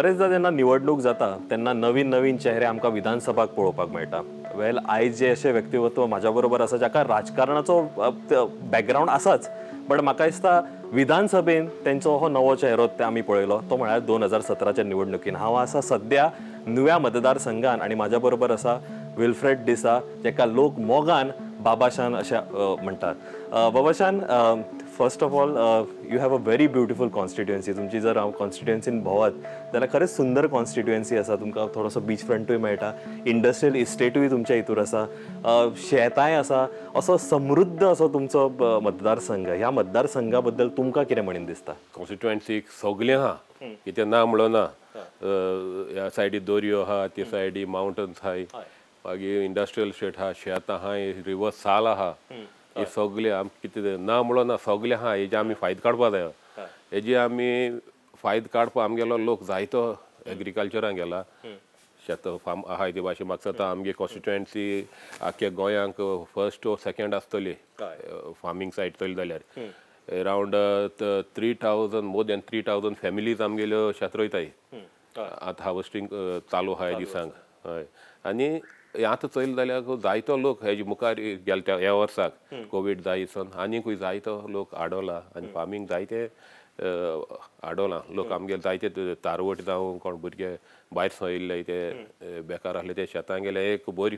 बरेचदा जेन्ना निवडणूक जाता तेन्ना नवीन नवीन चेहरे आमकां विधानसभाक पळोवपाक मेळटा. वेल, आयज जे अशें व्यक्तिमत्व म्हाज्या बरोबर आसा जाका राजकारणाचो बॅकग्रावंड आसाच, बट म्हाका दिसता विधानसभेन तेंचो हो नवो चेहरो आमी पळयलो तो म्हळ्यार 2017च्या निवडणुकीन. हांव आसा सद्या नुव्या मतदारसंघान आनी म्हाज्या बरोबर आसा विल्फ्रेड डिसा, जेका लोक मोगान बाबाशान अशें म्हणटात. बाबाशान, first of all you have a very beautiful constituency. तुमची जर हांव कॉन्स्टिट्युएन्सीन भोंवत जाल्यार खरेंच सुंदर कॉन्स्टिट्युएन्सी आसा. तुमकां थोडोसो बीच फ्रंटूय मेळटा, इंडस्ट्रियल इस्टेटूय तुमच्या हितूर आसा, शेतांय आसा. असो समृद्ध असो तुमचो मतदारसंघ. ह्या मतदारसंघा बद्दल तुमकां कितें म्हणीन दिसता? कॉन्स्टिट्युएन्सीक सगळें आहा, कितें ना म्हणलो ना. ह्या सायडी दर्यो आहा, ते सायडी मावंटन्स आहाय, मागीर इंडस्ट्रियल इस्टेट आहा, शेत आहा, रिवर साल आहा. हे सगळे आमकां कितें ना म्हणलो ना, सगळे आहा. हेजे आमी फायदो काडपा जाय. हेजे आमी फायदो काडपा आमगेलो लोक जायतो एग्रीकल्चरान गेला, शेत फार्म आहाय ते भाशेन. म्हाका दिसता आमगे कॉन्स्टिट्युएन्सी आख्या गोंयांक फर्स्ट ओ सेकेंड आसतली फार्मींग सायड चोयली जाल्यार. Around 3000, more than 3000 families आमगेल्यो शेत रोयताय. आतां हार्वस्टींग चालू आहाय दिसांक. हय, आनी आतां चोयलें जाल्यार जायतो लोक हेजे मुखार गेले त्या ह्या वर्साक कोवीड जायसन आनीकूय जायतो लोक आडवला आनी फार्मींग जायते आडवला लोक आमगेले. जायते तारवट जावं कोण भुरगे भायर सरिल्ले ते बेकार आसले ते शेतां गेले. एक बरी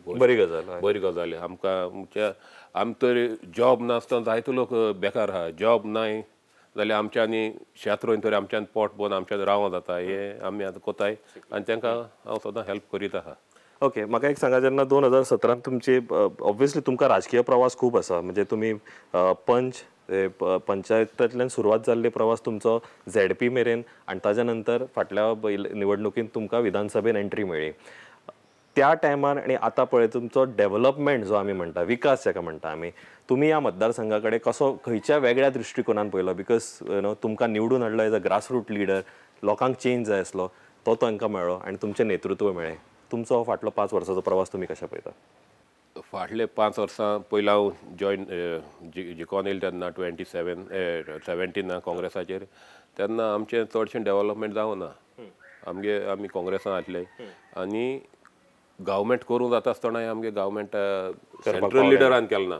बरी गजाल, बरी गजाल आमकां. आमच्या आम तर जॉब नासतना जायतो लोक बेकार आहा. जॉब नाय जाल्यार आमच्यांनी शेत रोयन तरी आमच्यान पोट भरून आमच्यान रावों जाता. हें आमी आतां कोताय आनी तांकां हांव सदां हेल्प करीत आहा. ओके, म्हाका एक सांगा, जेन्ना 2017 तुमची ऑब्वियसली तुमकां राजकीय प्रवास खूब आसा, म्हणजे तुमी पंच पंचायतांतल्यान सुरवात जाल्ली प्रवास तुमचो झेडपी मेरेन आनी ताज्या नंतर फाटल्या निवडणुकीन तुमकां विधानसभेन एंट्री मेळ्ळी. त्या टायमार आनी आतां पळय तुमचो डेव्हलपमेंट जो आमी म्हणटा, विकास जाका म्हणटा आमी, तुमी ह्या मतदारसंघा कडेन कसो खंयच्या वेगळ्या दृश्टिकोनान पळयलो? Because you know तुमकां निवडून हाडलो एज अ ग्रासरूट लिडर, लोकांक चेंज जाय आसलो तो तांकां मेळ्ळो आनी तुमचें नेतृत्व मेळ्ळें. तुमचो हो फाटलो 5 वर्साचो प्रवास तुमी कशें पळयता? फाटले 5 वर्सां पयलीं हांव जॉयन जिकोन येयलें तेन्ना 2017 काँग्रेसाचेर, तेन्ना आमचें चडशें डेवलपमेंट जावना. आमगे आमी काँग्रेसान आसले आनी गव्हर्मेंट करूंक जाता आसतनाय आमगे गव्हर्मेंट सेंट्रल लिडरान केलें ना.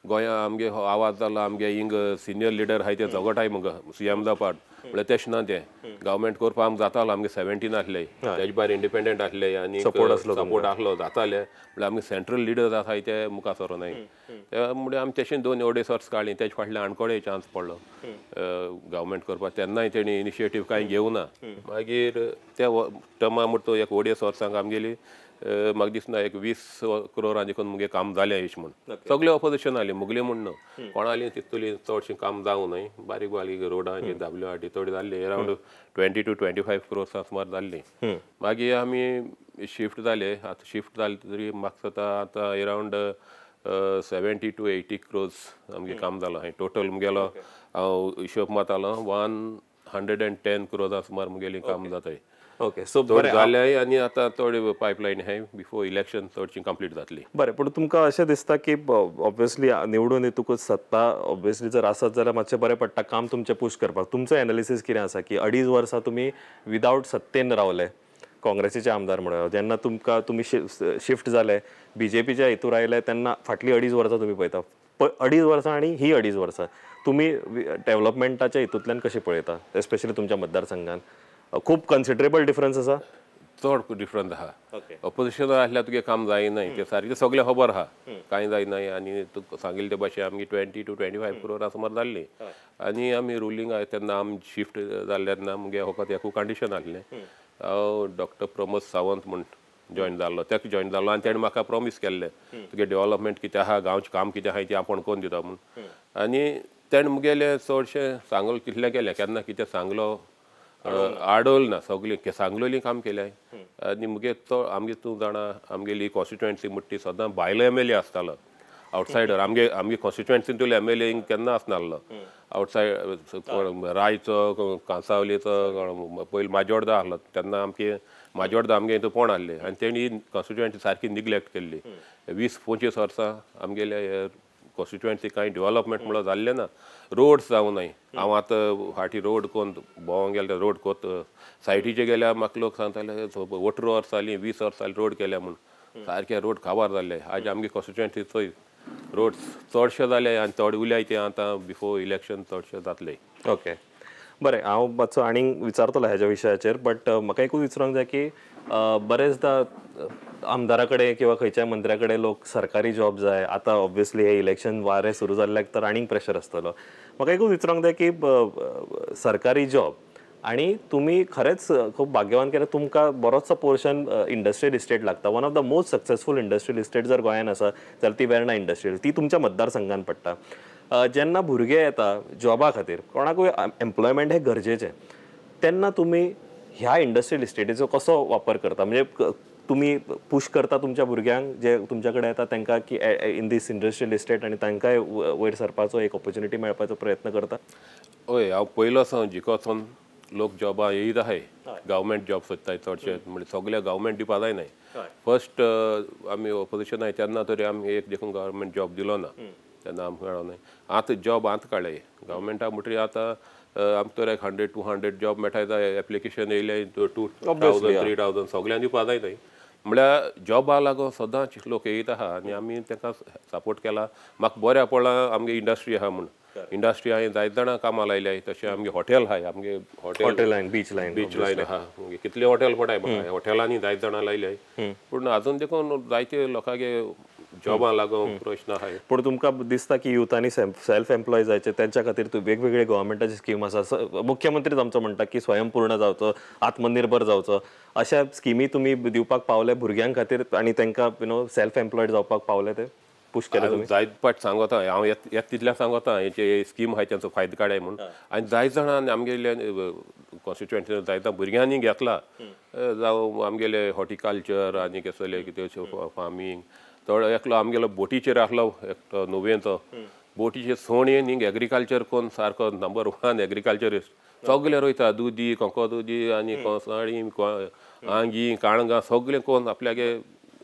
गोंया आमगे आवाज जालो, आमगे हिंग सिनियर लिडर आहाय ते झगटाय मुगो सी एम जावपाक, म्हणल्यार तेश ना. तें गव्हर्मेंट करपाक आमकां जातालो. आमगे 17 आसले, तेजे भायर इंडिपेंडंट आसले आनी सपोर्ट आसलो, जाताले. म्हणल्यार आमगे सेंट्रल लिडर आसाय ते मुखार सरोनाय. ते म्हणजे आमी तशें 2-2.5 वर्स काडली. तेजे फाटल्यान आणकोडे चान्स पडलो गव्हर्मेंट करपाक. तेन्नाय तेणी इनिशिएटीव कांय घेवना. मागीर त्या टर्मा म्हणटा तो 1-2.5 वर्सांक आमगेली म्हाका दिसना एक 20 करोरां देखून मुगे काम जालें अशें म्हूण. सगळे ऑपोजिशन आसलें, मुगले म्हूण न्हू, कोणाली तितूली चडशें काम जावं न्हय. बारीक बारीक रोडां दाबल्यो हाटी थोडी जाल्ली, अरावंड 20 to 25 क्रोर्सां सुमार जाल्ली. मागीर आमी शिफ्ट जाले. आतां शिफ्ट जाले तरी म्हाका दिसता आतां अरावंड 70 to 80 crores आमगें काम जालां. टोटल मुगेलो हांव हिशोब मारतालो 110 क्रोर्सां सुमार मुगेलें काम जाताय. ओके, सो बरें जालें आनी आतां थोडी पायपलायन आहाय, बिफोर इलेक्शन चडशी कंप्लीट जातली. बरें, पूण तुमकां अशें दिसता की ऑब्वियसली निवडून येतकूच सत्ता ऑब्वियसली जर आसत जाल्यार मातशें बरें पडटा काम तुमचें पुश करपाक. तुमचो एनालिसीस कितें आसा की 2.5 वर्सां तुमी विदावट सत्तेन रावले काँग्रेसीचे आमदार म्हणून, जेन्ना तुमकां तुमी शिफ्ट जाले बीजेपीच्या हितूर आयले तेन्ना फाटलीं 2.5 वर्सां तुमी पळयता, 2.5 वर्सां आनी ही 2.5 वर्सां तुमी डेव्हलपमेंटाच्या हितूंतल्यान कशें पळयता, एस्पेशली तुमच्या मतदारसंघान? खूब कन्सिडरेबल डिफरन्स आसा? चड डिफरन्स आहा. ऑपोजिशन आसल्यार तुगे काम जायनाय, तें सारकें सगळें खबर आहा, कांय जायनाय. आनी तुका सांगिल्लें ते भाशेन आमगे 20 to 25 क्रोरां सुमार जाल्ली. आनी आमी रुलींग आहा तेन्ना आमी शिफ्ट जाल्ले तेन्ना मुगे फकत एकू कंडिशन आसलें, हांव डॉक्टर प्रमोद सावंत म्हूण जॉयन जाल्लो, तेका जॉयन जाल्लो आनी तेणें म्हाका प्रोमीस केल्लें तुगे डेवलपमेंट कितें आहा, गांवचें काम कितें आहा तें आपूण करून दिता म्हूण. आनी तेणें मुगेलें चडशें सांगलो तितलें केलें, केन्ना कितें सांगलो आडवल ना, सगळीं सांगलोलीं काम केलें. आनी मुगे तो आमगे तूं जाणा आमगेली कॉन्स्टिट्युएन्सी म्हणटा ती सदां भायलो एम एल ए आसतालो, आवटसायडर. आमगे आमगे कॉन्स्टिट्युएन्सींतलो एम एल ए केन्ना आसनासलो, आवटसायड रायचो, कांसावलीचो, पयलीं माजोर्दा आसलो तेन्ना आमगे माजोर्दा आमगे हितून पोण आहले आनी तेणी कॉन्स्टिट्युएन्सी सारकी निग्लेक्ट केल्ली. 20-25 वर्सां आमगेले कॉन्स्टिट्युएन्सी कांय डेव्हलपमेंट म्हणल्यार जाल्लें ना. रोड्स जावं नाय. हांव आतां फाटीं रोड कोन्न भोंवंक गेल्यार रोड कोत सायटीचे गेल्यार म्हाका लोक सांगताले 18 वर्सां जालीं 20 वर्सां जालीं रोड केल्या म्हूण, सारके रोड काबार जाल्ले. आज आमगे कॉन्स्टिट्युएन्सी चोय रोड चडशे जाले आनी चड उलय ते आतां बिफोर इलेक्शन चडशे जातले. ओके बरें, हांव मातसो आनीक विचारतलो हेज्या विशयाचेर, बट म्हाका एकूच विचारूंक जाय की बरेचदा आमदारा कडेन किंवा खंयच्याय मंत्र्या कडेन लोक सरकारी जॉब जाय, आतां ऑब्वियसली हे इलेक्शन वारें सुरू जाल्ल्याक तर आनीक प्रेशर आसतलो. म्हाका एकूच विचारूंक जाय की सरकारी जॉब आनी तुमी खरेंच खूब भाग्यवान कित्याक तुमकां बरोचसो पोर्शन इंडस्ट्रियल इस्टेट लागता. One of the most successful industrial estate जर गोंयान आसा जाल्यार ती वेर्णा इंडस्ट्रियल, ती तुमच्या मतदारसंघान पडटा. जेन्ना भुरगे येता जॉबा खातीर, कोणाकूय एम्प्लॉयमेंट हें गरजेचें, तेन्ना तुमी ह्या इंडस्ट्रियल इस्टेटीचो कसो वापर करता? म्हणजे तुमी पुश करता तुमच्या भुरग्यांक जे तुमच्या कडेन येता तांकां की इन these industrial estate आनी तांकांय वयर सरपाचो एक ऑपॉर्च्युनिटी मेळपाचो प्रयत्न करता? हय, हांव पयलो सावन जिकोसून लोक जॉबा येयत आहाय, गव्हर्मेंट जॉब सोदताय चडशे, म्हणजे सगळे गव्हर्मेंट दिवपा जायनाय. फर्स्ट आमी ऑपोजिशन आहाय तेन्ना तरी आमी एक देखून गव्हर्मेंट जॉब दिलो ना, तेन्ना आमकां मेळो न्हय. आतां जॉब आतां काडले गव्हर्मेंटा म्हणटकीर आतां आमकां तर एक 100 200 जॉब मेळटाय जाय, एप्लिकेशन येयले 2000 3000 सगळ्यांक दिवपा जाय न्हय. म्हळ्यार जॉबा लागून सदांच लोक येयत आहा आनी आमी तांकां सपोर्ट केला. म्हाका बऱ्या पडलां आमगे इंडस्ट्री आहा म्हूण, इंडस्ट्री हांवें जायते जाणां कामां लायल्याय. तशें आमगे हॉटेल आहाय, आमगे hotel line beach line beach line आहा, कितले हॉटेल पडाय म्हाका हॉटेलांनी जायते जाणां लायल्याय. पूण आजून देखून जायते लोकांगे जॉबां लागून प्रश्न आहाय. पूण तुमकां दिसता की युथांनी सेल्फ एम्प्लॉय जायचे तेंच्या खातीर वेगवेगळे गव्हर्मेंटाची स्कीम आसा. मुख्यमंत्रीच आमचो म्हणटा की स्वयंपूर्ण जावचो, आत्मनिर्भर जावचो, अशा स्किमी तुमी दिवपाक पावले भुरग्यां खातीर आनी तांकां you know self employed जावपाक पावले, ते पुश केले तुमी? जायत पाट सांगता हांव, येता तितल्या सांगता हेचे स्कीम आहाय तेंचो फायदो काडाय म्हूण. आनी जायत जाणां आमगेले कॉन्स्टिट्युएन्सी जायते भुरग्यांनी घेतला, जावं आमगेले हॉर्टिकल्चर आनी कसले कितें फार्मींग. थोडो एकलो आमगेलो बोटीचेर आसलो एकटो नुवेंचो, बोटीचेर सोणी न्ही एग्रीकल्चर कोन्न सारको नंबर 1 एग्रीकल्चरिस्ट, सगळे रोयता दुदी कोंको दुदी आनी कोंसाळी आंगी काळंगां सगळें कोन्न आपल्यागे.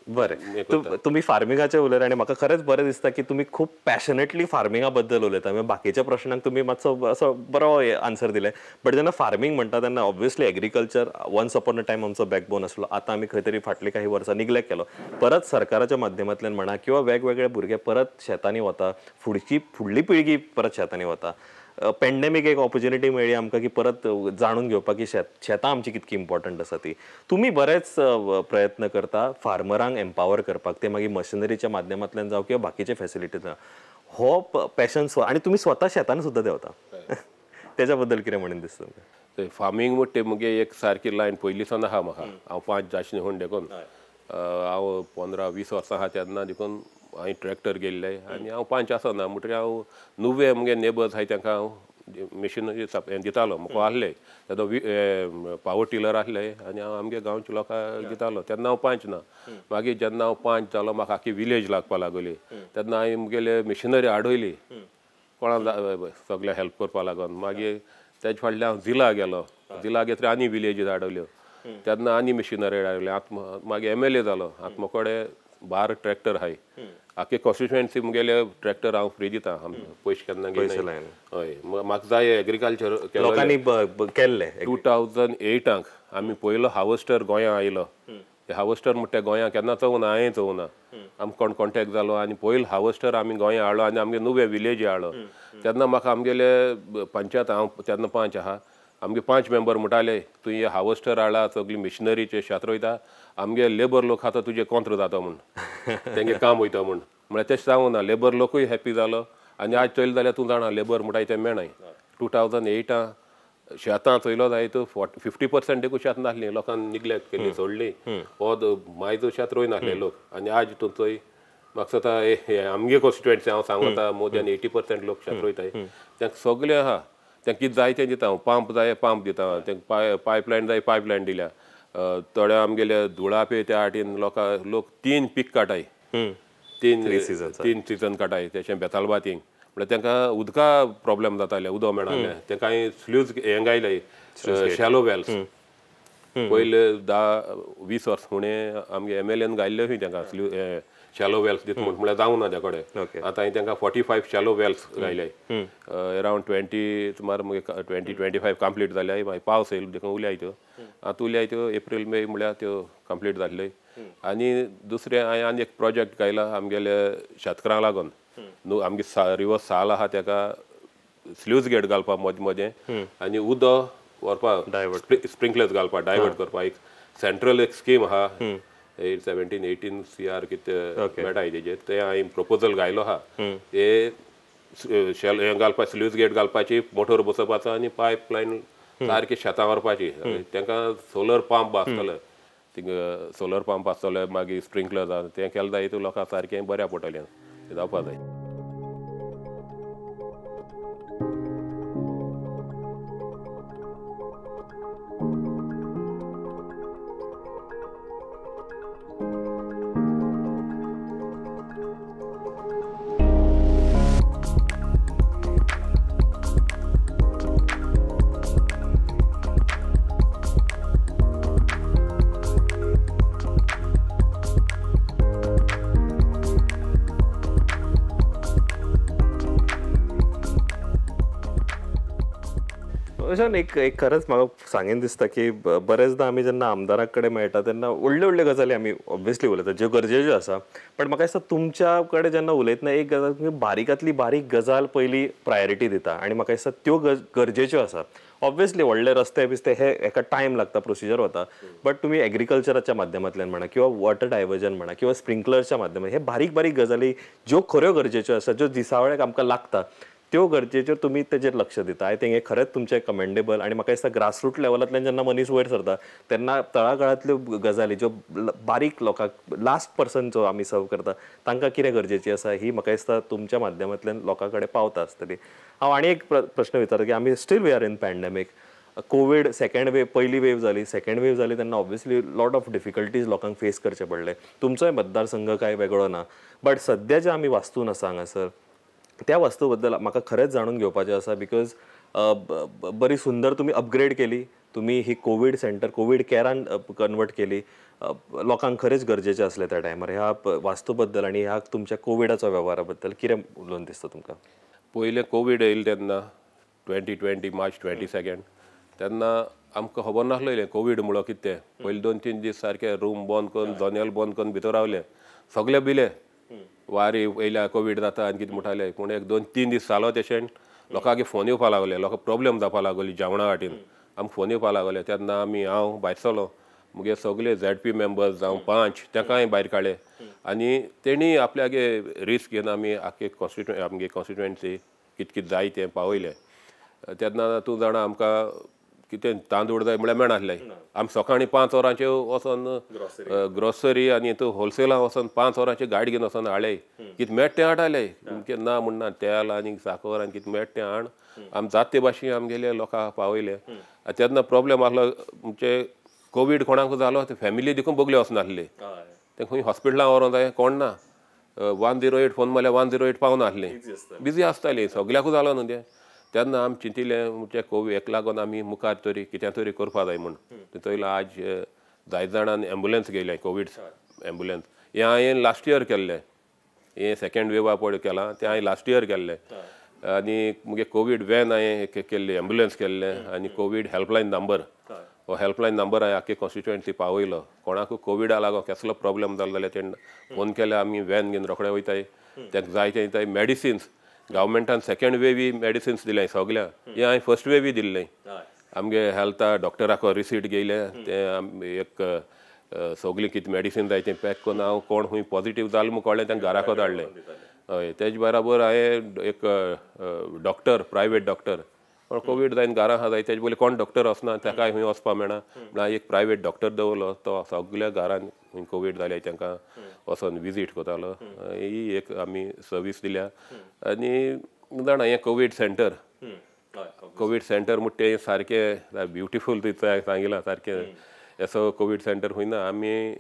बरें, तुमी फार्मिंगाचें उलयले आनी म्हाका खरेंच बरें दिसता की तुमी खूब पॅशनेटली फार्मिंगा बद्दल उलयता. म्हणजे बाकीच्या प्रश्नांक तुमी मातसो असो बरो आन्सर दिले, बट जेन्ना फार्मींग म्हणटा तेन्ना obviously agriculture once upon a time आमचो बॅकबोन आसलो, आतां आमी खंय तरी फाटली काही वर्सां निग्लेक्ट केलो. परत सरकाराच्या माध्यमांतल्यान म्हणा किंवा वेगवेगळे भुरगे परत शेतांनी वता, फुडली पिळगी परत शेतांनी वता. पेंडेमीक एक ऑपॉर्च्युनिटी मेळ्ळी आमकां की परत जाणून घेवपाक की शेतां आमची कितकी इम्पॉर्टंट आसा ती. तुमी बरेच प्रयत्न करता फार्मरांक एम्पावर करपाक, ते मागीर मशिनरीच्या माध्यमांतल्यान जावं किंवा बाकीचे फॅसिलिटीज, हो पॅशन आनी तुमी स्वता शेतान सुद्दां देंवता, तेज्या बद्दल कितें म्हणून दिसता तुमकां? फार्मींग म्हणटा मुगे एक सारकी लायन पयलीं सावन आहा म्हाका. हांव 5 जाशें म्हूण देखून हांव 15-20 वर्सां आहा तेन्ना देखून हांवें ट्रॅक्टर गेल्ले आनी हांव 5 आसना म्हणटकीर हांव नुवें मुगे नेबर्स आहाय तांकां हांव मशिनरी हें दितालो. म्हाका आसले तेन्ना पावर टिलर आसले आनी हांव आमगे गांवच्या लोकांक दितालो. तेन्ना हांव 5 ना, मागीर जेन्ना हांव 5 जालो म्हाका आख्खी विलेज लागपा लागली तेन्ना हांवें मुगेले मशिनरी हाडयली कोणा सगळें हेल्प करपा लागून. मागीर तेजे फाटल्यान हांव जिला गेलो, जिला घेतली आनी विलेजीस हाडयल्यो, तेन्ना आनी मशिनरी हाडयल्यो. आतां मागीर MLA जालो, आतां म्हाका 12 ट्रॅक्टर आहाय, आख्खे कॉन्स्टिट्युएन्सी मुगेले ट्रॅक्टर हांव फ्री दिता, पयशे केन्ना घेयना. हय, म्हाका जाय एग्रीकल्चर लोकांनी केल्लें. 2008 आमी पयलो हार्वेस्टर गोंया आयलो. हार्वेस्टर म्हणटा गोंया केन्ना चोवना, हांवें चोवना, आमकां कोण कॉन्टेक्ट जालो आनी पयलो हार्वेस्टर आमी गोंया हाडलो आनी आमगे नुवें विलेजी हाडलो. तेन्ना म्हाका आमगेले पंचायत, हांव तेन्ना 5 आहा, आमगे 5 मेंबर म्हणटाले तुवें हार्वेस्टर हाडला सगळी मिशनरीचे शेत रोयता, आमगे लेबर लोक आतां तुजे कोंत्र जाता म्हूण, तेंगे काम वयता म्हूण. म्हळ्यार तशें जावं ना, लेबर लोकूय हॅपी जालो. आनी आज चोयलें जाल्यार तूं जाणा लेबर म्हणटाय तें मेळनाय. 2008 शेतां चोयलो जायत 50% देखून शेत नासलीं, लोकांनी निग्लेक्ट केली, सोडली, हो मायजो शेत रोय नासले लोक. आनी आज तूं चोय म्हाका दिसता आमगे कॉन्स्टिट्युएन्सी हांव सांगता मोर दॅन 80% लोक शेत रोयताय. तांकां सगळें आहा, तांकां कितें जाय तें दिता हांव, पंप जाय पंप दिता, तांकां पायपलायन जाय पायपलायन दिल्या. थोड्या आमगेले धुळापे त्या आटीन लोक 3 पीक काटाय, 3 सिजन काटाय. तशें बेतालबातींक म्हळ्यार तांकां उदका प्रोब्लेम जाताले, उदक मेळनासलें, तांकां हांवें स्ल्यूज हें घायले शॅलो वेल्स. पयले 10-20 वर्स फुडें आमगे MLAन घायल्ले खंय तांकां स्ल्यू शॅलो वेल्स दिता म्हण म्हळ्यार जावंक ना त्या कडेन. आतां हांवें तांकां 45 शॅलो वेल्स घायले, अरावंड 20 सुमार मागीर 20-25 कंप्लीट जाले. मागीर पावस येयलो देखून उलय त्यो, आतां उलय त्यो एप्रील मे म्हळ्यार त्यो कंप्लीट जाल्ल्यो. आनी दुसरें हांवें आनी एक प्रोजेक्ट घायला आमगेले शेतकारांक लागून, न्हू आमगे रिवर साल आहा तेका स्ल्यूज गेट घालपाक मदें मदें आनी उदक व्हरपाक स्प्रिंकलर्स घालपाक डायवर्ट करपाक एक सेंट्रल एक स्कीम आहा 17-18 CR कितें मेळटा तेजेर, तें हांवें प्रपोजल घायलो आहा. हे शेल हें घालपाक स्ल्यूज गेट घालपाची, मोटर बसोवपाचो आनी पायप लायन सारकी शेतां व्हरपाची. तांकां सोलर पंप आसतले, थिंगा सोलर पंप आसतले, मागीर स्प्रिंकलर्स आसा, तें केलें जाय लोकांक सारकें बऱ्याक पडटलें, तें जावपा जाय. एक एक खरंच म्हाका सांगीन दिसता की बरेचदा आमी जेन्ना आमदारा कडेन मेळटा तेन्ना व्हडल्यो व्हडल्यो गजाली आमी ऑब्वियसली उलयता ज्यो गरजेच्यो आसा, बट म्हाका दिसता तुमच्या कडेन जेन्ना उलयतना एक गजाल तुमी बारीकांतली बारीक गजाल पयली प्रायोरिटी दिता आनी म्हाका दिसता त्यो गरजेच्यो आसा. ऑब्वियसली व्हडले रस्ते बिस्ते हे एका टायम लागता, प्रोसिजर वता, बट तुमी एग्रीकल्चराच्या माध्यमांतल्यान म्हणा किंवा वॉटर डायवर्जन म्हणा किंवा स्प्रिंकलरच्या माध्यमांत हे बारीक बारीक गजाली ज्यो खऱ्यो गरजेच्यो आसा, ज्यो दिसावळ्याक आमकां लागता त्यो गरजेच्यो तुमी तेजेर लक्ष दिता. I think हे खरेंच तुमचें कमेंडेबल. आनी म्हाका दिसता ग्रासरूट लेवलांतल्यान जेन्ना मनीस वयर सरता तेन्ना तळागाळांतल्यो गजाली ज्यो बारीक लोकांक लास्ट पर्सन जो आमी सर्व करता तांकां कितें गरजेची आसा ही म्हाका दिसता तुमच्या माध्यमांतल्यान लोकां कडेन पावता आसतली. हांव आनी एक प्रश्न विचारता की आमी still we are in pandemic, COVID second wave, पयली वेव जाली, सेकंड वेव जाली तेन्ना ऑब्वियसली लॉट ऑफ डिफिकल्टीज लोकांक फेस करचे पडले. तुमचोय मतदारसंघ कांय वेगळो ना, बट सद्या जे आमी वास्तून आसा हांगासर त्या वस्तू बद्दल म्हाका खरेंच जाणून घेवपाचें आसा, because बरी सुंदर तुमी अपग्रेड केली, तुमी ही कोवीड सेंटर कोवीड कॅरान कन्वर्ट केली, लोकांक खरेंच गरजेचें आसलें त्या टायमार. ह्या वास्तू बद्दल आनी ह्या तुमच्या कोविडाचो वेव्हारा बद्दल कितें उलोवन दिसता तुमकां? पयलें कोवीड येयलें तेन्ना 2020 मार्च 22 तेन्ना आमकां खबर नासलें कोवीड म्हणलो कितें तें. पयले 2-3 दीस सारके रूम बंद करून जनेल बंद करून भितर रावले, सगळे भिले, वारी येयल्या कोवीड जाता आनी कितें म्हणटाले. पूण एक 2-3 दीस जालो तेशेन लोकांक फोन येवपा लागले, लोकांक प्रोब्लेम जावपा लागली जेवणा वाटेन आमकां फोन येवपा लागले. तेन्ना आमी हांव भायर सरलो, मुगे सगळे ZP members जावं 5 तांकांय भायर काडले आनी तेणी आपल्यागे रिस्क घेवन आमी आख्खे कॉन्स्टिट्यु आमगे कॉन्स्टिट्युएन्सी कित कित जाय तें पावयलें. तेन्ना तूं जाणा आमकां कितें तांदूळ जाय म्हळ्यार मेळनासलें, आमी सकाळीं 5 वरांचेर वचोन ग्रोसरी आनी तूं होलसेला वचोन 5 वरांचेर गाडी घेवन वचोन हाडले, कितें मेळटा तें हाडटाले, ना म्हणना तेल आनी साकर आनी कितें मेळटा तें हाड, आमी जाता ते भाशेन आमगेले लोकांक पावयले. तेन्ना प्रोब्लेम आसलो म्हणजे कोवीड कोणाक जालो ते फॅमिली देखून बगले वचनासली, ते खंय हॉस्पिटलां व्हरोंक जाय कोण ना, 108 फोन मारल्यार 108 पावनासली, बिजी आसताली, सगळ्याकूच जालो न्हू तें. तेन्ना आमी चिंतिलें म्हणजे कोवीड एक लागून आमी मुखार तरी कितें तरी करपा जाय म्हूण. थंय आज जायत जाणान एम्बुलन्स घेयलें, कोवीड एम्बुलन्स, हें हांवें लास्ट इयर केल्लें, हें सेकेंड वेवा पळय केलां तें हांवें लास्ट इयर केल्लें. आनी मुगे कोवीड वॅन हांवें केल्ली, एम्बुलन्स केल्लें आनी कोवीड हेल्पलायन नंबर, हो हेल्पलायन नंबर हांवें आख्खे कॉन्स्टिट्युएन्सी पावयलो. कोणाकूय कोविडा लागून कसलो प्रोब्लेम जालो जाल्यार तेणें फोन केल्यार आमी वॅन घेवन रोखडे वयताय, तांकां जाय तें दिताय. मेडिसिन्स गव्हर्मेंटान सेकेंड वेवी मेडिसिन्स दिलें सगळ्यांक, हें हांवें फर्स्ट वेवी दिल्लें. आमगे हेल्था डॉक्टराक रिसीट घेयलें, तें एक सगळीं कितें मेडिसीन जाय तें पॅक करून हांव कोण खंय पॉजिटीव जालें म्हूण कळ्ळें तांकां घराकच धाडलें. हय, तेज बराबर हांवें एक डॉक्टर, प्रायवेट डॉक्टर, पण कोवीड जायन घरा आसा जाय तेजे पयलीं कोण डॉक्टर वचना, ताकाय खंय वचपा मेळना म्हणल्यार एक प्रायवेट डॉक्टर दवरलो, तो सगळ्या घरान खंय कोवीड जाले तांकां वचोन विजीट करतालो. ही एक आमी सर्वीस दिल्या. आनी जाणा हें कोवीड सेंटर, कोवीड सेंटर म्हणटा तें सारकें ब्युटिफूल तुवें सांगिलां सारकें असो कोवीड सेंटर खंय ना. आमी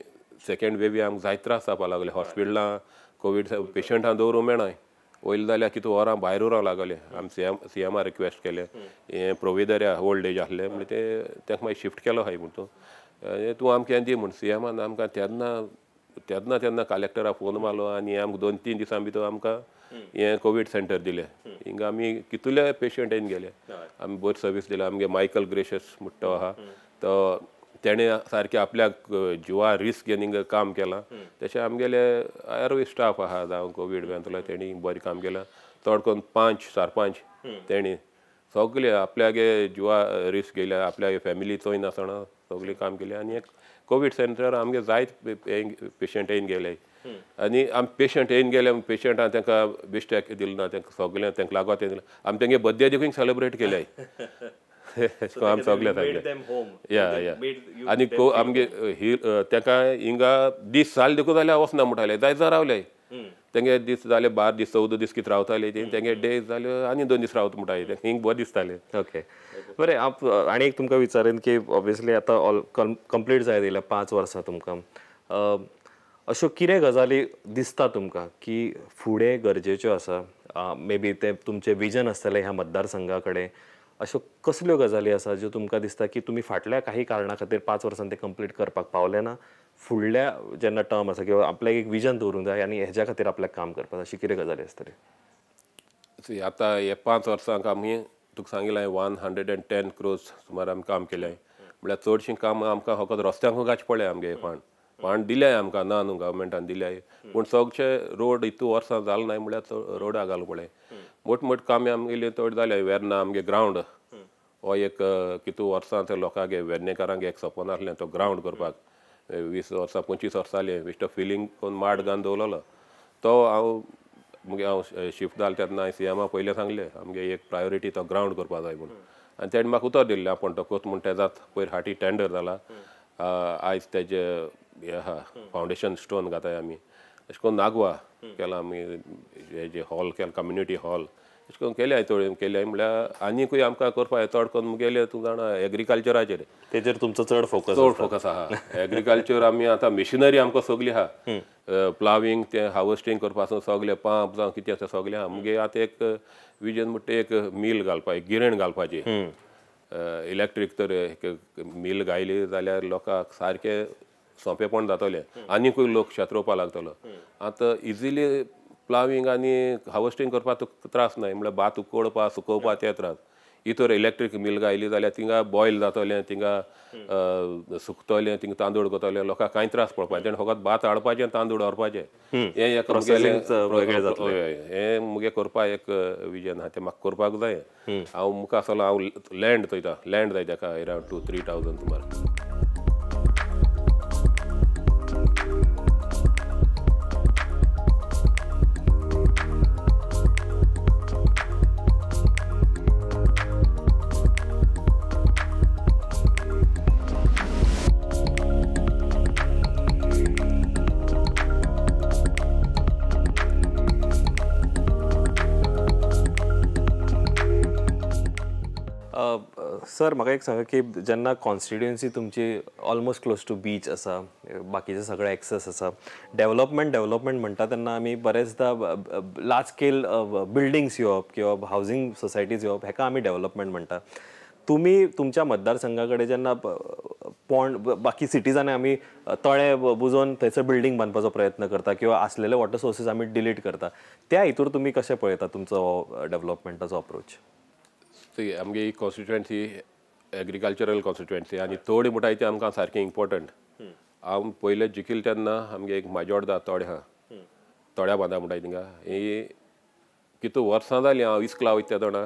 सेकेंड वेवी आमकां जायते त्रास जावपा लागले, हॉस्पिटलां कोवीड पेशंटां दवरूंक मेळनाय, वयलें जाल्यार कितें वरां भायर उरोंक लागले. आमी CMR request केलें, हें प्रोविदर्या ओल्ड एज आसलें म्हणजे तें तांकां मागीर शिफ्ट केलो हाय म्हण तूं तूं आमकां दी म्हूण CMRन आमकां तेन्ना तेन्ना तेन्ना कलेक्टराक फोन मारलो आनी आमकां 2-3 दिसां भितर आमकां हें कोवीड सेंटर दिलें. हिंगा आमी कितले पेशंट येवन गेले, आमी बरी सर्वीस दिल्या. आमगे मायकल ग्रेशस म्हणटा तो आहा तो तेणें सारकें आपल्याक जिवा रिस्क घेवन हिंगा काम केलां. तशें आमगेले आयआरओ स्टाफ आहा जावं कोवीड बेंतलो तेणी बरें काम केलां. चड करून 5 सरपंच तेणी सगळे आपल्यागे जिवा रिस्क घेयल्या, आपल्यागे फॅमिली चोय नासतना सगळें काम केलें. आनी एक कोवीड सेंटर आमगे जायत पेशंट येवन गेले आनी आमी पेशंट येवन गेले पेशंटान तांकां बेश्टेक दिलें ना, तांकां सगळें तांकां लागत दिलें. आमी तेंगे बर्थडे देखून सेलिब्रेट केले. आमी सगळे सांगले या या. आनी आमगे ही तांकां हिंगा दीस जाले देखून जाल्यार वचना म्हणटाले, जायत रावले तेंगे दीस जाले 12 दीस 14 दीस कितें रावताले तेंगे डेज जाले आनी 2 दीस रावता म्हणटाले, हिंग बरें दिसतालें. ओके बरें. आनी एक तुमकां विचारेन की ऑब्वियसली आतां ऑल कंप्लीट जायत येयल्या 5 वर्सां तुमकां, अश्यो कितें गजाली दिसता तुमकां की फुडें गरजेच्यो आसा, मे बी तें तुमचें विजन आसतलें ह्या मतदारसंघा कडेन, अश्यो कसल्यो गजाली आसा ज्यो तुमकां दिसता की तुमी फाटल्या काही कारणा खातीर 5 वर्सां ते कंप्लीट करपाक पावले ना, फुडल्या जेन्ना टर्म आसा किंवा आपल्याक एक विजन दवरूंक जाय आनी हेज्या खातीर आपल्याक काम करपाक, अशी कितें गजाली आसतली? आतां हे 5 वर्सांक आमी तुका सांगिल्लें 110 क्रोर्स सुमार आमी काम केलें. म्हळ्यार चडशीं कामां आमकां फकत रस्त्यांकूच घालचें पडलें. आमगे फंड फंड दिल्याय आमकां ना न्हू गव्हर्मेंटान दिल्याय, पूण सगळे रोड इतू वर्सां जालें नाय म्हळ्यार रोडा घालूं पडलें. मोट मोट कामां आमगेलीं चड जाल्या. वेर्ना आमगे ग्रावंड हो एक कितू वर्सां ते लोकांगे वेर्णेकारांक एक सपन आसलें तो ग्रावंड करपाक, 20 वर्सां 25 वर्सां जालीं बेश्टो फिलींग करून माड घालून दवरलेलो. तो हांव मुगे हांव शिफ्ट जालें तेन्ना हांवें सीएमा पयलें सांगलें आमगे एक प्रायोरिटी तो ग्रावंड करपाक जाय म्हूण, आनी तेणें म्हाका उतर दिल्लें आपूण तो कोत म्हूण. तेजात पयर हाटी टेंडर जाला, आयज तेजे हें आहा फावंडेशन स्टोन घाताय आमी. अशें करून नागवा केलां आमी, हे जे हॉल केलां कम्युनिटी हॉल अशें करून केल्याय थोडे केल्याय. म्हळ्यार आनीकूय आमकां करपाक चड करून मुगेले तूं जाणा एग्रीकल्चराचेर तेजेर तुमचो चड फोकस, चड फोकस आहा. एग्रीकल्चर आमी आतां मिशिनरी आमकां सगळी आहा, प्लावींग तें हार्वेस्टींग करपा सगळें पंप जावं कितें आसा सगळें आहा. मुगे आतां एक विजन म्हणटा एक मील घालपा, एक गिरण घालपाची, इलेक्ट्रीक तर एक मील घायली जाल्यार लोकांक सारकें सोंपेपण जातलें, आनीकूय लोक शेत रोवपाक लागतलो. आतां इजिली प्लावींग आनी हार्वेस्टींग करपाक तुका त्रास नाय, म्हळ्यार भात उकडपा सुकोवपा ते त्रास. इतर इलेक्ट्रीक मील घायली जाल्यार थिंगा बॉयल जातलें, थिंगा सुकतलें, थिंगा तांदूळ करतलें, लोकांक कांय त्रास पडपा. तेणें फकत भात हाडपाचें तांदूळ व्हरपाचें, हें एक हें मुगे करपाक एक विजन आहा, तें म्हाका करपाक जाय. हांव मुखार सरलो हांव लँड चोयता, लँड जाय तेका एरावंड 2-3 थावजंड सुमार. सर म्हाका एक सांगा की जेन्ना कॉन्स्टिट्युएन्सी तुमची ऑलमोस्ट क्लोज टू बीच आसा, बाकीचे सगळे एक्सेस आसा, डेव्हलपमेंट डेव्हलपमेंट म्हणटा तेन्ना आमी बरेचदा लार्ज स्केल बिल्डिंग्स येवप किंवा हावजींग सोसायटीज येवप हेका आमी डेव्हलपमेंट म्हणटा. तुमी तुमच्या मतदारसंघा कडेन जेन्ना पोंड बाकी सिटीजांनी आमी तळे बुजोवन थंयसर बिल्डींग बांदपाचो प्रयत्न करता किंवा आसलेले वॉटर सोर्सीस आमी डिलीट करता, त्या हितूर तुमी कशें पळयता तुमचो डेव्हलपमेंटाचो अप्रोच? आमगे ही कॉन्स्टिट्युएन्सी एग्रीकल्चरल कॉन्स्टिट्युएन्सी आनी थोडी म्हणटाय ती आमकां सारकें इम्पोर्टंट. हांव पयलें जिखिल्लें तेन्ना आमगे एक माजोर्दा तोडे आहा, तोड्या बांदा म्हणटाय थिंगा, ही कितू वर्सां जालीं हांव इस्कला वयता तेन्ना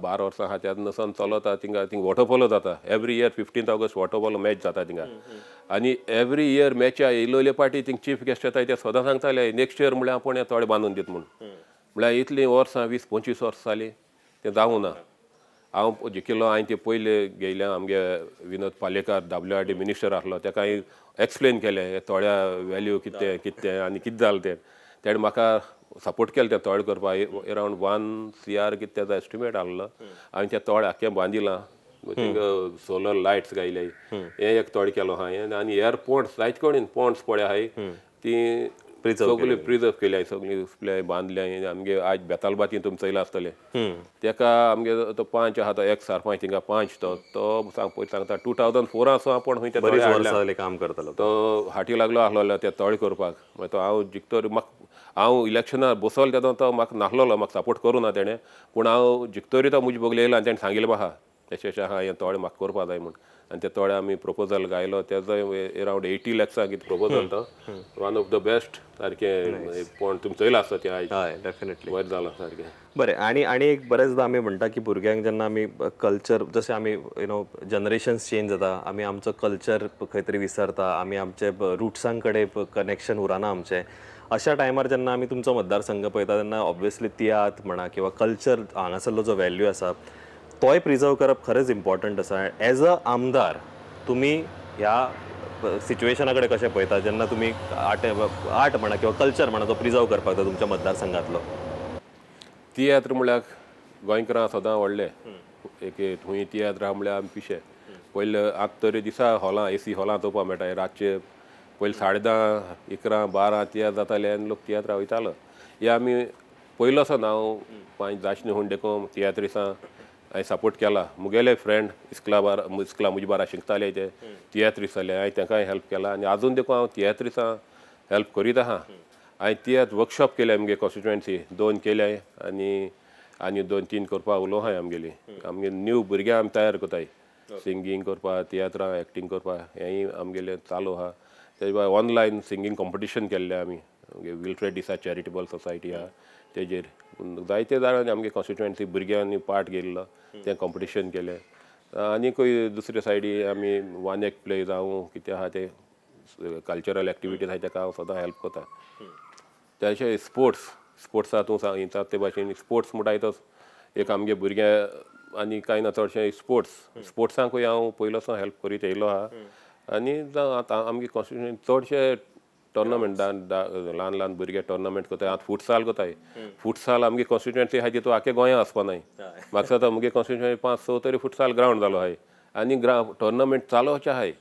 12 वर्सां आहा तेन्ना सावन चलता थिंगा. थिंगा वॉटरफॉलो जाता every year, 15 August water polo match जाता थिंगा. आनी एवरी इयर मॅचा येयलोले पाटी थिंग चीफ गेस्ट येताय ते सदां सांगताले नेक्स्ट इयर म्हळ्यार आपूण हें तोडे बांदून दित म्हूण. म्हळ्यार इतलीं वर्सां 20-25 वर्सां जालीं तें जावूं ना. हांव जिखिल्लो हांवें ते पयले घेयल्या आमगे विनोद पालेकार WRD minister आसलो, तेका हांवें एक्सप्लेन केलें थोड्या वेल्यू कितें कितें आनी कितें जालें तें. तेणें म्हाका सपोर्ट केलें तें तोड करपाक. एरावंड 1 CR कितें तेजो एस्टिमेट आहलो. हांवें तें तोड आख्खें बांदिलां, थिंगा सोलर लायट्स घायले, हें एक तोड केलो हांवें. आनी हेर पोंड्स जायते कडेन पोंड्स पळय आहाय ती सगळी प्रिजर्व केल्या, सगळी उसपल्या बांदल्या. आमगे आयज बेतालबाती तुमी चोयला आसतले, तेका आमगे तो पांच आहा तो एक सरपंच थिंगा पांच तो तो पयलीं सांगता 2004 आसो आपूण खंय ते काम करतालो, तो हाटी लागलो आसलो ते तळ करपाक. मागीर तो हांव जिखतरी म्हाका हांव इलेक्शनाक बसवलो तेदो तो म्हाका नासलेलो, म्हाका सपोर्ट करूं ना तेणें, पूण हांव जिखतरी तो म्हजे बगले येयलो आनी तेणें सांगिल्लें म्हाका अशें अशें आहा हें तोळें म्हाका करपा जाय म्हूण. आनी ते तोळे आमी प्रोपोजल घायलो, तेजो एरावंड 80 लॅक्सां कितें प्रोपोजल, तो वन ऑफ the best सारकें. पूण तुमी चोयलां आसता तें आयज. हय, डेफिनेटली बरें जालां सारकें. बरें, आनी आनी एक बरेंचदा आमी म्हणटा की भुरग्यांक जेन्ना आमी कल्चर, जशें आमी you know generations change जाता, आमी आमचो कल्चर खंय तरी विसरता, आमी आमचे रुट्सां कडेन कनेक्शन उरना आमचें. अशा टायमार जेन्ना आमी तुमचो मतदारसंघ पळयता तेन्ना ऑब्वियसली तियात्र म्हणा किंवा कल्चर हांगासरलो जो व्हॅल्यू आसा तोय प्रिजर्व करप खरेंच इम्पॉर्टंट आसा. एज अ आमदार तुमी ह्या सिच्युएशना कडेन कशें पळयता जेन्ना तुमी आर्ट आर्ट म्हणा किंवा कल्चर म्हणा तो प्रिजर्व करपाक जाय तुमच्या मतदारसंघातलो? तियात्र म्हळ्यार गोंयकारां सदां व्हडले एक थंय तियात्र आहा म्हळ्यार आमी पिशे. पयले आतां तरी दिसा हॉलां एसी हॉलां चोवपाक मेळटा, रातचे पयलीं 10:30, 11, 12 तियात्र जाताले आनी लोक तियात्रां वयतालो. हे आमी पयलो आसा हांव पांच जाशनी हून देखून तियात्रिसां हांवें सपोर्ट केला. मुगेले फ्रेंड इस्कला बारा इस्कला म्हजे बारा शिकताले ते तियात्रीस जाले, हांवें तांकांय हेल्प केला आनी आजून देखून हांव तियात्रिसां हेल्प करीत आहा. हांवें तियात्र वर्कशॉप केले आमगे कॉन्स्टिट्युएन्सी 2 केले आनी आनी 2-3 करपाक उलोवं आहाय. आमगेली आमगे न्यू भुरग्यां आमी तयार करताय सिंगींग करपाक, तियात्रां एक्टींग करपाक, हेंय आमगेलें चालू आहा. तेजे भायर ऑनलायन सिंगींग कॉम्पिटिशन केल्लें आमी, आमगे विल्फ्रेड डिसा चॅरिटेबल सोसायटी आहा तेजेर जायते जाणांनी आमगे कॉन्स्टिट्युएन्सी भुरग्यांनी पार्ट घेयल्लो, तें कॉम्पिटिशन केलें. आनीकूय दुसरे सायडी आमी वन एक प्ले जावं कितें आहा ते कल्चरल एक्टिविटीज आहा तेका हांव सदां हेल्प करता. तेशें स्पोर्ट्स, स्पोर्ट्सा तूं सांगता ते भाशेन स्पोर्ट्स म्हणटा तो एक आमगे भुरगे आनी कांय ना चडशें स्पोर्ट्स, स्पोर्ट्सांकूय हांव पयलो सावन हेल्प करीत येयलो आहा. आनी जावं आतां आमगे कॉन्स्टिट्युएन्सी चडशे टोर्नामेंट ल्हान ल्हान भुरगे टोर्नामेंट करताय. आतां फुटसाल करताय, फुटसाल आमगे कॉन्स्टिट्युएन्सी आहाय तितून आख्खे गोंया वचपा नाय. म्हाका दिसता मुगे कॉन्स्टिट्युएन्सी 5-6 तरी फुटसाल ग्रावंड जालो आहाय आनी टोर्नामेंट चालू आहाय,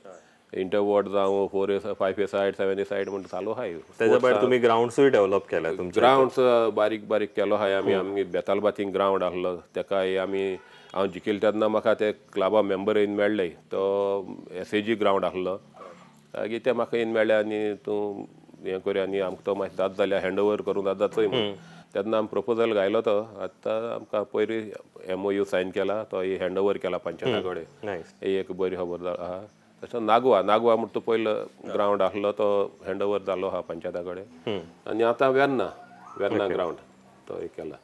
इंटरवॉर्ड जावं 4 A 5 A side 7 A side म्हण चालू आहाय. तेज्या भायर तुमी ग्रावंड्सूय डेव्हलप केल्या? ग्रावंड्स बारीक बारीक केलो आहाय आमी. आमगे बेतालबातींग ग्रावंड आसलो तेकाय आमी हांव जिखयलें तेन्ना म्हाका ते क्लबा मेंबर येवन मेळ्ळे, तो SAG ground आसलो, मागीर ते म्हाका येवन मेळ्ळे आनी तूं हें करूया आनी आमकां तो मातशें जाता जाल्यार हँड ओवर करूं जाता चोय म्हूण. तेन्ना आमी प्रोपोजल घायलो तो आतां आमकां पयर MOU sign केला, तो हँड ओवर केला पंचायता कडेन, ही एक बरी खबर आहा. तशें नागवा, नागवा म्हणटा तो पयलो ग्रावंड आसलो तो हँड ओवर जालो आहा पंचायता कडेन आनी आतां वेर्ना, वेर्ना ग्रावंड तो एक केला.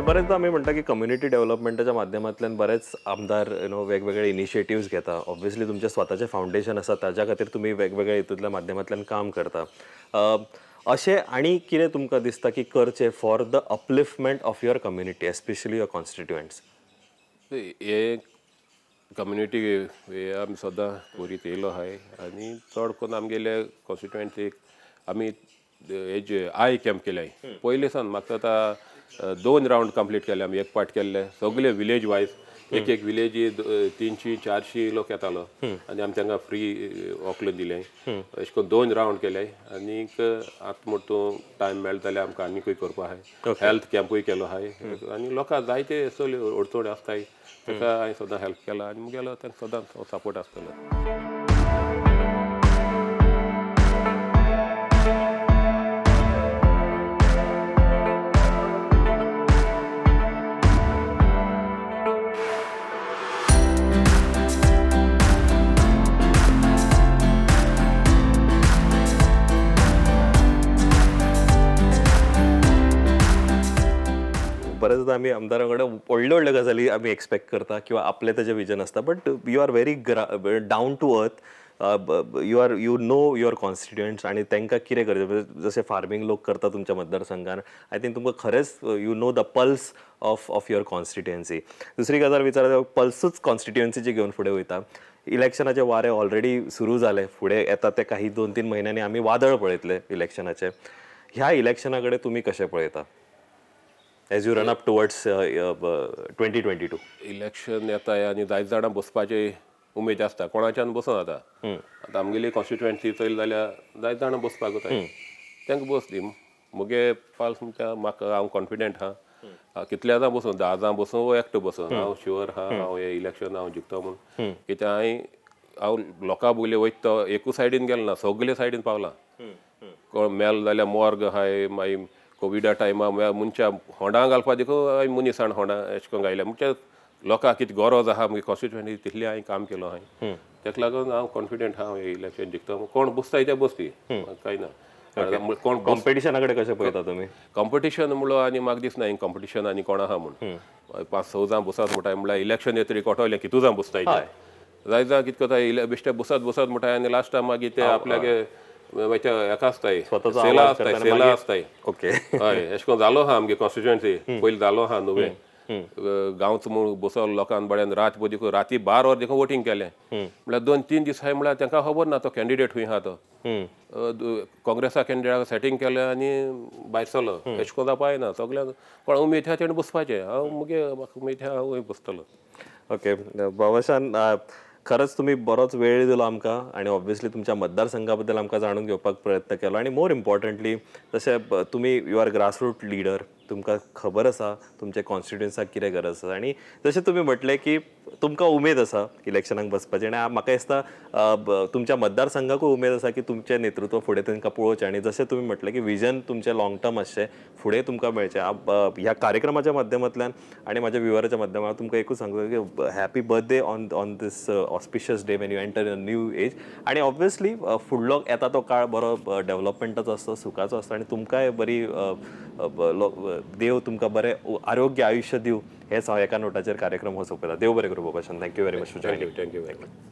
बरेचदा आमी म्हणटा की कम्युनिटी डेव्हलपमेंटाच्या माध्यमांतल्यान बरेच आमदार you know वेगवेगळे इनिशिएटिव्स घेता. ऑब्वियसली तुमचें स्वताचें फावंडेशन आसा ताज्या खातीर तुमी वेगवेगळ्या हितूंतल्या माध्यमांतल्यान काम करता. अशें आनी कितें तुमकां दिसता की करचें for the upliftment of your community, especially your constituents? हे कम्युनिटी हे आमी सदां करीत येयलो आहाय आनी चड करून आमगेले कॉन्स्टिट्युएन्सीक आमी हेजे I camp केल्याय पयलीं सावन. म्हाका आतां 2 रावंड कंप्लीट केले आमी, एक पार्ट केल्ले सगळे विलेज वायज, एक एक विलेजी 300-400 लोक येतालो आनी आमी तांकां फ्री वखद दिलें. अशें करून 2 रावंड केले आनीक आतां म्हण तूं टायम मेळटा जाल्यार आमकां आनीकूय करपा आहाय. हेल्थ कॅम्पूय केलो आहाय आनी लोकांक जायते असल्यो अडचणी आसताय ताका हांवें सदां हेल्प केला आनी मुगेलो तांकां सदांच सपोर्ट आसतलो. बरेचदा सुद्दां आमी आमदारां कडेन व्हडल्यो व्हडल्यो गजाली आमी एक्सपेक्ट करता किंवा आपलें तेजें विजन आसता, but you are very down to earth. You are you know your constituents आनी तांकां कितें करचें, जशें फार्मींग लोक करता तुमच्या मतदारसंघान, I think तुमकां खरेंच you know the pulse of your constituency. दुसरी गजाल विचार, पल्सूच कॉन्स्टिट्युएन्सीची घेवन फुडें वयता. इलेक्शनाचे वारे ऑलरेडी सुरू जाले, फुडें येता ते काही 2-3 म्हयन्यांनी आमी वादळ पळयतले इलेक्शनाचे. ह्या इलेक्शना कडेन तुमी कशें पळयता as you run up towards 2022? Election येता आनी जायत जाणां बसपाचे उमेद आसता, कोणाच्यान बसून आतां आतां आमगेली कॉन्स्टिट्युएन्सी चोयली जाल्यार जायत जाणां बसपाक जाय, तांकां बस दी. मुगे पाल्स म्हणटा म्हाका हांव कॉन्फिडंट आहा, कितल्या जाण बसूं, 10 जाण बसूं वो एकटो बसूं, हांव शुअर आहा हांव हे इलेक्शन हांव जिखता म्हूण. कित्याक हांवें हांव लोकां बोगले वयता तो एकू सायडीन गेलो ना, सगळे सायडीन पावला. कोण मेल जाल्यार मोर्ग आहाय, मागीर कोविडा टायमा मनशां होंडां घालपा देखून हांवें मनीसान होंडां अशें करून घायल्या. म्हणजे लोकांक कितें गरज आहा म्हगे कॉन्स्टिट्युएन्सी तितलें हांवें काम केलो हांवें, तेका लागून हांव कॉन्फिडंट आहा हें इलेक्शन जिखता. कोण बसता ते बसती, कांय ना. कोण कॉम्पिटिशना कडेन कशें पळयता तुमी? कॉम्पिटिशन म्हणलो आनी म्हाका दिसना हिंग कॉम्पिटिशन आनी कोण आहा म्हूण. 5-6 जाण बसात म्हणटा, म्हणल्यार इलेक्शन येतरी कोटोलें कितू जाण बसता जाय जाण कितें करता, बेश्टे बसत बसत म्हणटा आनी लास्टाक मागीर ते आपल्याक हेका आसताय, सेला आसताय, सेला आसताय. ओके, हय, अशें करून जालो आहा आमगे कॉन्स्टिट्युएन्सी पयलीं जालो आहा नुवें गांवचो म्हूण बसलो लोकांक बऱ्यान रात देखून राती 12 वर देखून वोटींग केलें. म्हणल्यार 2-3 दीस आहाय म्हणल्यार तांकां खबर ना तो कॅन्डिडेट खंय आहा तो. काँग्रेसा कॅन्डिडेटाक सेटींग केलें आनी भायर सरलो. अशें करून जावपा जायना, सगळ्यांक कोण उमेद आहा तेणें बसपाचें. हांव मुगे म्हाका उमेद आहा हांव बसतलो. ओके बाबाशान, खरंच तुम्ही बरोच वेळ दिलो आमकां आनी ऑब्वियसली तुमच्या मतदारसंघा बद्दल आमकां जाणून घेवपाक प्रयत्न केलो. आनी मोर इम्पॉर्टंटली जशें तुमी you are grassroot leader, तुमकां खबर आसा तुमच्या कॉन्स्टिट्युएन्साक कितें गरज आसा. आनी जशें तुमी म्हटलें की तुमकां उमेद आसा इलेक्शनाक बसपाची, आनी म्हाका दिसता तुमच्या मतदारसंघाकूय उमेद आसा की तुमचें नेतृत्व फुडें तांकां पळोवचें. आनी जशें तुमी म्हटलें की विजन तुमचें लॉंग टर्म आसचें, फुडें तुमकां मेळचें. ह्या कार्यक्रमाच्या माध्यमांतल्यान आनी म्हाज्या व्युवराच्या माध्यमांतल्यान तुमकां एकूच सांगता की happy birthday on this auspicious day when you enter a new age. आनी ऑब्वियसली फुडलो येता तो काळ बरो डेव्हलपमेंटाचो आसता, सुखाचो आसता, आनी तुमकांय बरी देव तुमकां बरें आरोग्य आयुष्य दिवं हेच हांव एका नोटाचेर कार्यक्रम हो सोंपयता. देव बरें करूं बाबाशान. Thank you very much for joining. Thank you very much.